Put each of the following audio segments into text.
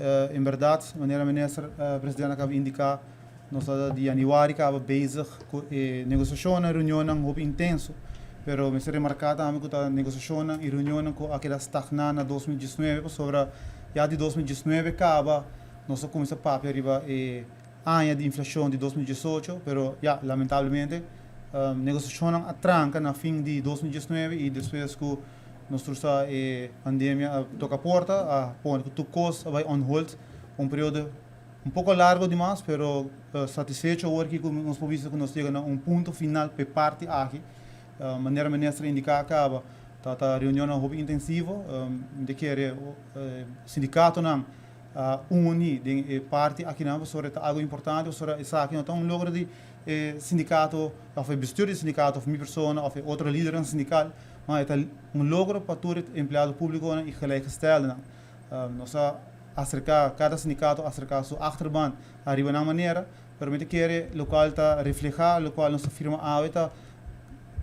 En berdad, manera Minister President a caba indica, nos ta di januari caba bezig cu e negociacionnan y reunionnan hopi intenso, pero mester remarca tambe cu ta negociacionnan y reunionnan cu a keda stagna na 2019 pasobra ya di 2019 caba nos a cuminsa papia riba e aña di inflacion di 2018, pero ya lamentablemente negociacionnan a tranca na fin di 2019 y despues cu Nos tur sa e pandemia a toca porta, a pone cu tur cos a bay on hold pa un periodo un poco largo di mas, pero satisfecho awor aki cu nos por bisa cu nos yega na un punto final pa e parti aki. Manera minister a indica caba, ta ta reunionnan hopi intensivo, mi ta kere sindicatonan a uni den e parti akinan pasobra ta algo importante, pasobra esaki no ta un logro di e sindicato of e bestuur di sindicato of mi persona of e otro lidernan sindical, Ma e ta un logro pa tur e empleado públikonan i gelijkgesteldenan. Nos a aserká, kada sindikato a aserká su achterban ariba nan manera, pero mi ta kere lokual ta reflehá, lokual nos ta firma awe ta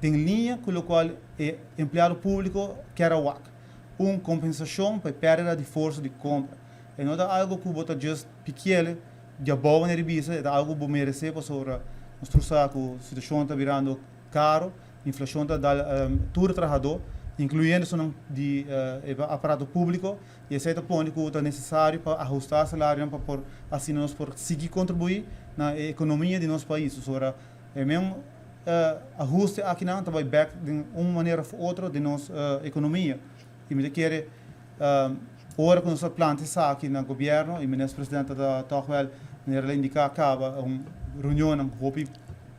den liña ku lokual e empleado públiko kier a wak, un kompensashon pa e pèrdida di forsa di kompra. E no ta algu ku bo ta just pikiel djabou manera di bisa, e ta algu ku bo meresé pasobra nos tur sa ku situashon ta birando karo. Inflacion ta dal tur trahadó, incluyendo esunnan di e aparato público, y esey ta pone cu ta necesario pa ahusta salarionan pa por asina nos por sigui contribuí na e economia di nos pais. Pasobra e men ahuste akinan ta bay bek den un manera of otro den nos economia. Y mi ta kere ora cu nos a planta esaki na gobierno y Minister President ta toch wel, manera el a indica caba, un reunionnan hopi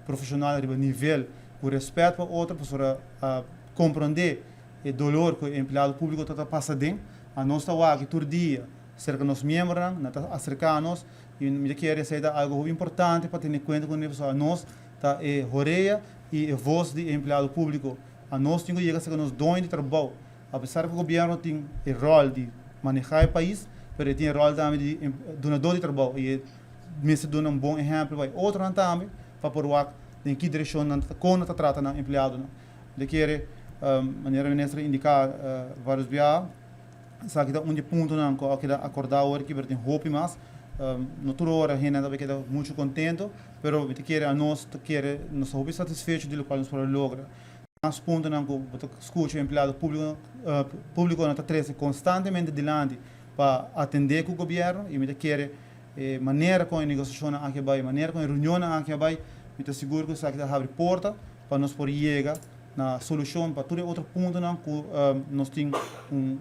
profesional riba nivel ku respet pa otro pasobra a komprondé e dolor ku e empleado públiko ta ta pasa den. Anos ta wak tur dia serka nos miembronan, nan ta aserká nos i mi ta kere esei ta algu hopi importante pa tene kuenta kuné pasobra anos ta e horea i e vos di e empleado públiko. Anos tin ku yega serka nos doño di trabou. Apesar ku gobièrnu tin e ròl di manehá e pais, pero e tin e ròl tambe di dunadó di trabou i e mester duna un bon ehèmpel pa e otronan tambe pa por wak den ki direkshon nan ta, kon nan ta trata nan empleadonan. Mi ta kere, manera minister a indiká vários biaha, esaki ta un di e puntonan ku a keda akordá awor aki, pero tin hopi mas. No tur ora hende ta bai keda muchu kontento, pero mi ta kere anos ta kere, nos ta hopi satisfecho di lokual nos por a logra. Mas puntonan ku bo ta skucha empleado públiko públikonan ta trese konstantemente dilanti pa atendé ku gobièrnu i mi ta kere e manera kon e negosiashonnan aki a bai, e manera kon e reunionnan aki a bai, mi ta sigur ku esaki ta habri porta pa nos por yega na solushon pa tur e otro puntonan ku nos tin un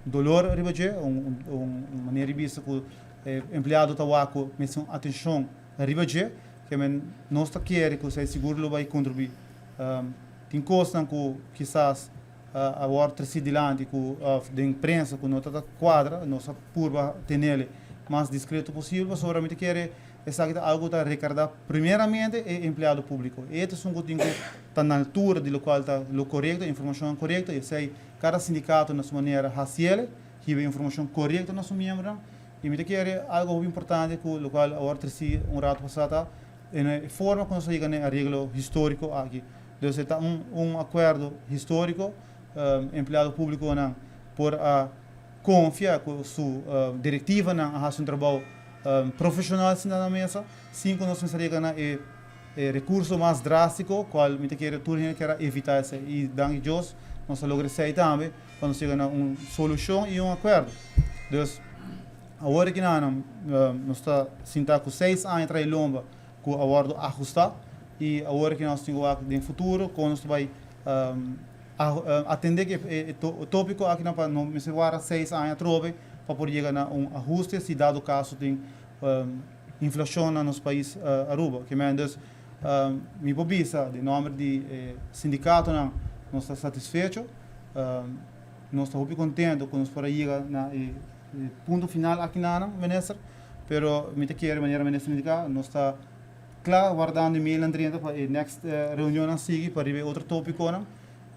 dolor riba dje, un un manera di bisa ku e empleado ta wak ku mester un atenshon riba dje, ke men nos ta kere ku esei sigur lo bai kontribuí. Tin kosnan ku kisas a wòrdu tresí dilanti ku òf den prensa ku no ta ta kuadra, nos a purba tenel mas diskreto posibel pasobra mi ta kere esaki ta algu ku ta rekardá primeramente e empleado públiko. E ta esun ku tin ku ta na altura di lokual ta lo korekto, informashonnan korekto i esei kada sindikato na su manera hasiel, hiba e informashon korekto na su miembronan. I mi ta kere algu hopi importante ku lokual a wòrdu tresí un ratu pasá ta En e forma ku nos a yega na e areglo históriko aki. Dus e ta un un akuerdo históriko, empleado públikonan por a konfia ku su direktivanan a hasi un trabou profeshonal sinta na mesa, sin ku nos mester yega na e e rekurso mas drástiko, kual mi ta kere tur hende kier a evitá esei. I danki Dios nos a logra esei tambe pa nos yega na un solushon i un akuerdo. Dus. Awor aki nan nos ta sinta ku seis aña tra'i lomba ku a wòrdu ahustá i awor aki nos tin ku wak den futuro kon nos ta bai atendé ku e tópiko aki nan pa no mester warda seis aña atrobe pa por yega na un ahuste si dado kaso tin inflashon na nos pais Aruba. Kimen dus mi por bisa den nòmber di e sindikatonan nos ta satisfecho, nos ta hopi kontento ku nos por a yega na e E punto final aki nanan, minister, pero mi ta kere manera minister indica, nos ta kla wardando e mailnan drenta pa e next reunionnan sigui pa riba e otro topiconan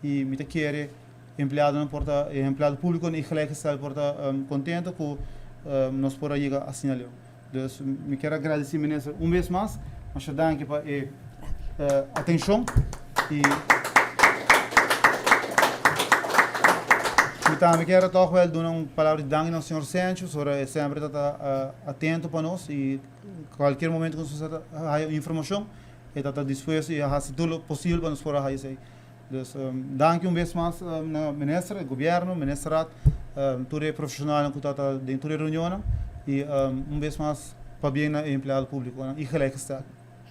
y mi ta kere empleadonan por ta, e empleado publiconan y gelijkgesteld por ta contento cu nos por a yega asina leu. Dus mi kier a gradeci minister un bes mas, masha danki pa e atencion y Mi tambe kier toch wel duna un palabra di danki na señor Sencho, ora e semper ta atento pa nos y cualkier momento cu nos haya informacion, e ta dispuesto y haci tur lo posibel pa nos por haya esey. Dus danki un bes mas na minister, gobierno, ministerraad, tur e profesionalnan cu ta den tur e reunionnan y un bes mas pabien na e empleado publico y gelijkgesteld.